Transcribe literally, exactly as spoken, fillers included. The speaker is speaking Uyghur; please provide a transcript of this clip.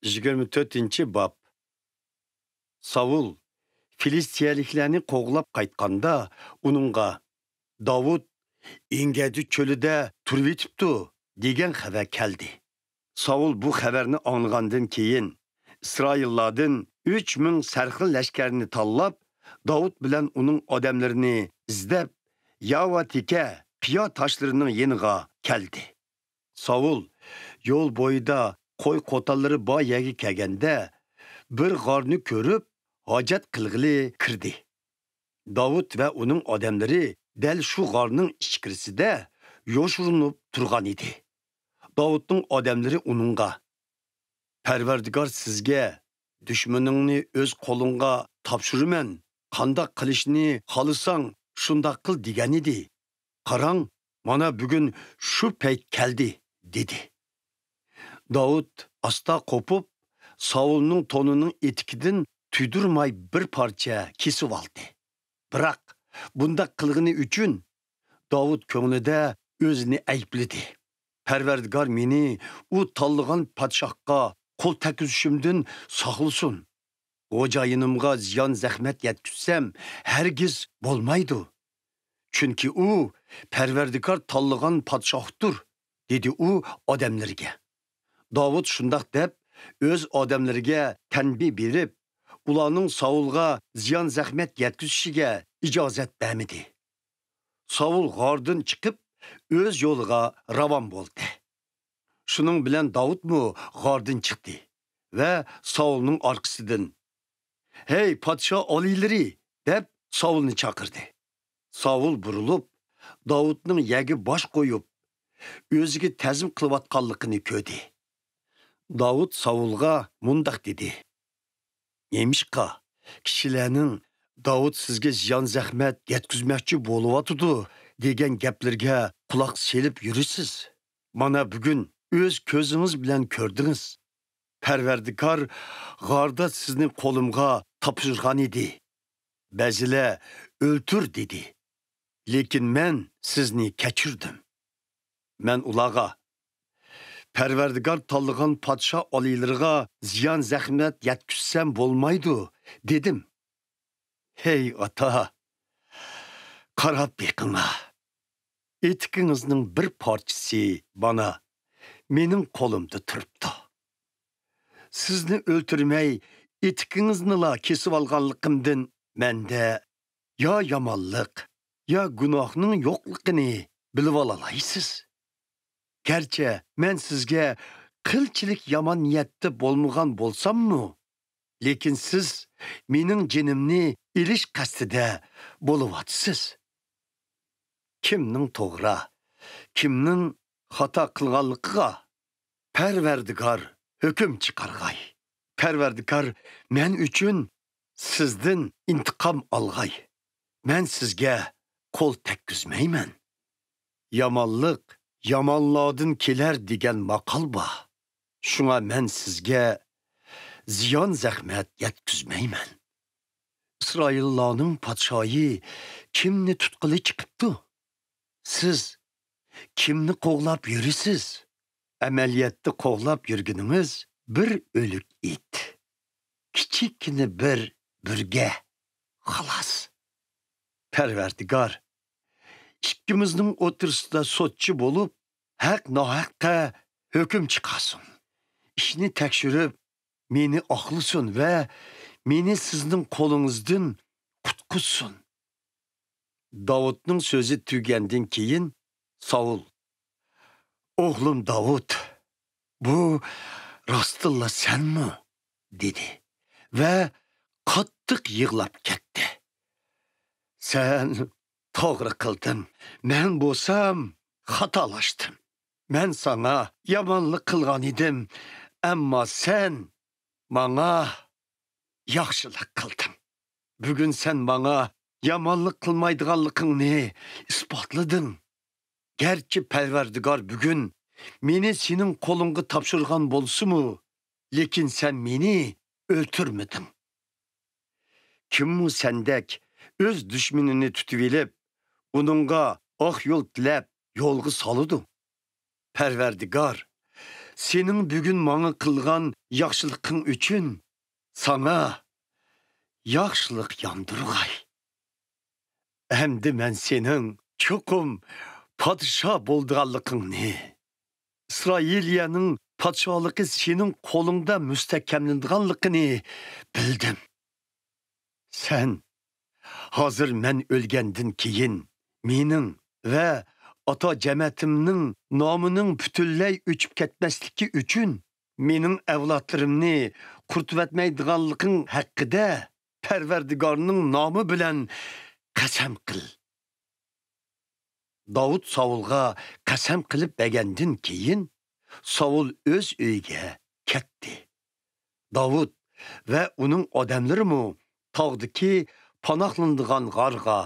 يىگىرمە تۆتىنچى باب. ساۋۇل فىلىستىيەلىكلەرنى قوغلاپ قايتقاندا، ئۇنىڭغا، «داۋۇت ئېنگەدى چۆلىدە تۇرۇۋېتىپتۇ» دېگەن خەۋەر كەلدى. ساۋۇل بۇ خەۋەرنى ئاڭلىغاندىن كېيىن، ئىسرائىللاردىن ئۈچ مىڭ سەرخىل لەشكەرنى تاللاپ، داۋۇت بىلەن ئۇنىڭ ئادەملىرىنى ئىزدەپ، ياۋا تېكە قىيا تاشلىرىنىڭ يېنىغا كەلدى. ساۋۇل يول بويىدا قوي قوتانلىرى بار يەرگە كەلگەندە، بىر غارنى كۆرۈپ، ھاجەت قىلغىلى كىردى. داۋۇت ۋە ئۇنىڭ ئادەملىرى دەل شۇ غارنىڭ ئىچكىرىسىدە يوشۇرۇنۇپ تۇرغان ئىدى. داۋۇتنىڭ ئادەملىرى ئۇنىڭغا، «پەرۋەردىگار سىزگە، دۈشمىنىڭنى ئۆز قولۇڭغا تاپشۇرىمەن، قانداق قىلىشنى خالىساڭ، شۇنداق قىل دېگەنىدى. قاراڭ، مانا بۈگۈن شۇ پەيت كەلدى» دېدى. داۋۇت ئاستا قوپۇپ، ساۋۇلنىڭ تونىنىڭ ئېتىكىدىن تۇيدۇرماي بىر پارچە كېسىۋالدى. بىراق، بۇنداق قىلغىنى ئۈچۈن داۋۇت كۆڭلىدە ئۆزىنى ئەيىبلىدى. «پەرۋەردىگار مېنى ئۇ تاللىغان پادىشاھقا قول تەگكۈزۈشۈمدىن ساقلىسۇن. خوجايىنىمغا زىيان-زەخمەت يەتكۈزسەم، ھەرگىز بولمايدۇ. چۈنكى ئۇ پەرۋەردىگار تاللىغان پادىشاھتۇر» دېدى ئۇ ئادەملىرىگە. داۋۇت شۇنداق دەپ، ئۆز ئادەملىرىگە تەنبىھ بېرىپ، ئۇلارنىڭ ساۋۇلغا زىيان-زەخمەت يەتكۈزۈشىگە ئىجازەت بەرمىدى. ساۋۇل غاردىن چىقىپ، ئۆز يولىغا راۋان بولدى. شۇنىڭ بىلەن داۋۇتمۇ غاردىن چىقتى ۋە ساۋۇلنىڭ ئارقىسىدىن، «ھەي، پادىشاھ ئالىيلىرى!» دەپ ساۋۇلنى چاقىردى. ساۋۇل بۇرۇلۇپ، داۋۇتنىڭ يەرگە باش قويۇپ، ئۆزىگە تەزىم قىلىۋاتقانلىقىنى كۆردى. داۋۇت ساۋۇلغا مۇنداق دېدى، «نېمىشقا كىشىلەرنىڭ، 'داۋۇت سىزگە زىيان-زەخمەت يەتكۈزمەكچى بولۇۋاتىدۇ' دېگەن گەپلىرىگە قۇلاق سېلىپ يۈرىسىز؟ مانا، بۈگۈن ئۆز كۆزىڭىز بىلەن كۆردىڭىز. پەرۋەردىگار غاردا سىزنى قولۇمغا تاپشۇرغانىدى. بەزىلەر، 'ئۆلتۈر!' دېدى. لېكىن مەن سىزنى كەچۈردۈم.'» مەن ئۇلارغا، «پەرۋەردىگار تاللىغان پادىشاھ ئالىيلىرىغا زىيان-زەخمەت يەتكۈزسەم بولمايدۇ» دېدىم. ھەي ئاتا، قاراپ بېقىڭا، ئېتىكىڭىزنىڭ بىر پارچىسى مانا مېنىڭ قولۇمدا تۇرۇپتۇ. سىزنى ئۆلتۈرمەي، ئېتىكىڭىزنىلا كېسىۋالغانلىقىمدىن مەندە يا يامانلىق، يا گۇناھنىڭ يوقلۇقىنى بىلىۋالالايسىز. گەرچە مەن سىزگە قىلچىلىك يامان نىيەتتە بولمىغان بولساممۇ، لېكىن سىز مېنىڭ جېنىمنى ئېلىش قەستىدە بولۇۋاتىسىز. كىمنىڭ توغرا، كىمنىڭ خاتا قىلغانلىقىغا پەرۋەردىگار ھۆكۈم چىقارغاي. پەرۋەردىگار مەن ئۈچۈن سىزدىن ئىنتىقام ئالغاي. مەن سىزگە قول تەگكۈزمەيمەن. يامانلىق يامانلاردىن كېلەر دېگەن ماقال بار. شۇڭا مەن سىزگە زىيان-زەخمەت يەتكۈزمەيمەن. ئىسرائىللارنىڭ پادىشاھى كىمنى تۇتقىلى چىقىپتۇ؟ سىز كىمنى قوغلاپ يۈرىسىز؟ ئەمەلىيەتتە قوغلاپ يۈرگىنىڭىز بىر ئۆلۈك ئىت، كىچىككىنە بىر بۈرگە، خالاس. پەرۋەردىگار ئىككىمىزنىڭ ئوتتۇرىسىدا سوتچى بولۇپ، ھەق-ناھەققە ھۆكۈم چىقارسۇن. ئىشنى تەكشۈرۈپ، مېنى ئاقلىسۇن ۋە مېنى سىزنىڭ قولىڭىزدىن قۇتقۇزسۇن. داۋۇتنىڭ سۆزى تۈگىگەندىن كېيىن، ساۋۇل، «ئوغلۇم داۋۇت، بۇ راستتىنلا سەنمۇ؟» دېدى ۋە قاتتىق يىغلاپ كەتتى. «سەن توغرا قىلدىڭ، مەن بولسام خاتالاشتىم. مەن ساڭا يامانلىق قىلغان ئىدىم، ئەمما سەن ماڭا ياخشىلىق قىلدىڭ. بۈگۈن سەن ماڭا يامانلىق قىلمايدىغانلىقىڭنى ئىسپاتلىدىڭ. گەرچە پەرۋەردىگار بۈگۈن مېنى سېنىڭ قولۇڭغا تاپشۇرغان بولسىمۇ، لېكىن سەن مېنى ئۆلتۈرمىدىڭ. كىممۇ سەندەك ئۆز دۈشمىنىنى تۇتۇۋېلىپ، ئۇنىڭغا ئاق يول تىلەپ يولغا سالىدۇ؟ پەرۋەردىگار سېنىڭ بۈگۈن ماڭا قىلغان ياخشىلىقىڭ ئۈچۈن ساڭا ياخشىلىق ياندۇرغاي. ئەمدى مەن سېنىڭ چوقۇم پادىشاھ بولىدىغانلىقىڭنى، ئىسرائىلىيەنىڭ پادىشاھلىقى سېنىڭ قولۇڭدا مۇستەھكەملىنىدىغانلىقىنى بىلدىم. سەن ھازىر مەن ئۆلگەندىن كېيىن مېنىڭ ۋە ئاتا جەمەتىمنىڭ نامىنىڭ پۈتۈنلەي ئۆچۈپ كەتمەسلىكى ئۈچۈن مېنىڭ ئەۋلادلىرىمنى قۇرۇتۇۋەتمەيدىغانلىقىڭ ھەققىدە پەرۋەردىگارنىڭ نامى بىلەن قەسەم قىل. داۋۇت ساۋۇلغا قەسەم قىلىپ بەرگەندىن كېيىن، ساۋۇل ئۆز ئۆيىگە كەتتى. داۋۇت ۋە ئۇنىڭ ئادەملىرىمۇ تاغدىكى پاناھلىنىدىغان غارغا